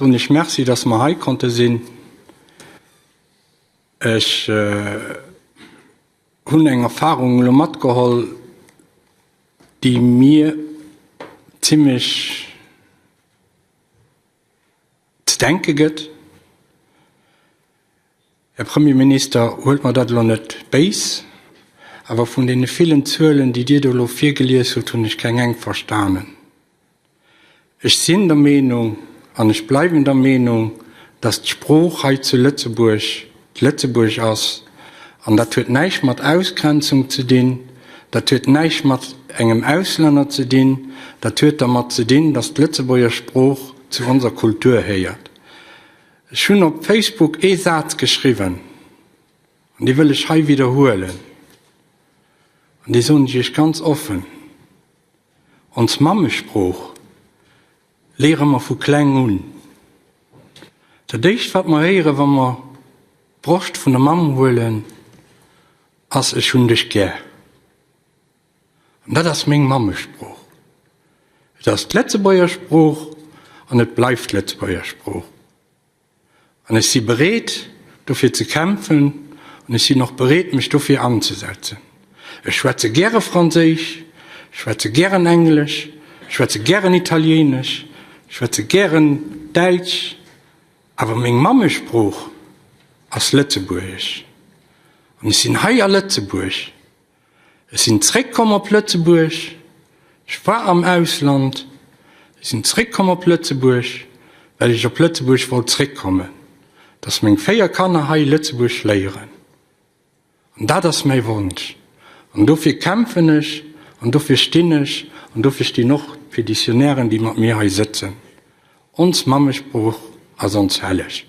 Soen ech Merci, dass mer hei konnte sinn. Ech hunn eng Erfahrung elo matgeholl, déi mir zimlech ze denke gëtt. Här Premierminister, huelt mer dat elo net béis, awer vun deene villen Zuelen, déi Dir do elo virgelies hutt, hunn ech keng eng verstanen. Ech sinn der Meenung an ech bleiwen der Meenung, dass d'Sprooch hei zu Lëtzebuerg d'Lëtzebuergesch ass an dat huet näischt mat Ausgrenzung ze dinn, dat huet näischt mat engem Auslänner ze dinn, dat huet dermat ze dinn, dass d'Lëtzebuerger Sprooch zu onser Kultur héiert. Ech hunn op Facebook ee Saz geschriwwen an dee wëll ech hei widderhuelen an dee soen ech Iech ganz offen, Ons Mammesprooch léiere mer vu kleng un. Dat éischt wat mer héiere wa mer d'Broscht vun der Mamm huelen ass Ech hunn dech gär. An dat ass meng Mammesprooch. Et ass d'Lëtzebuerger Sprooch an et bleift d'Lëtzebuerger Sprooch. An ech si bereet, dofir ze kämpfen, an ech sinn och bereet, mech dofir anzesetzen. Ech schwätze gäre Franséisch, ech schwätze gären Englesch, ech schwätze gären Italienesch, ech schwätze gären Däitsch, awer meng Mammesprooch ass Lëtzebuergesch. An ech sinn hei a Lëtzebuerg. Ech sinn zréckkomm op Lëtzebuerg. Ech war am Ausland. Ech sinn zréckkomm op Lëtzebuerg, well ech op Lëtzebuerg wollt zréckkommen, dass meng 4 Kanner hei Lëtzebuerg léieren. An dat ass mäi Wonsch. An dofir kämpfen ech an dofir stinn ech an dofir stinn och d'Pétitionnairen, déi mat mir hei sëtzen. Ons Mammesprooch ass ons helleg.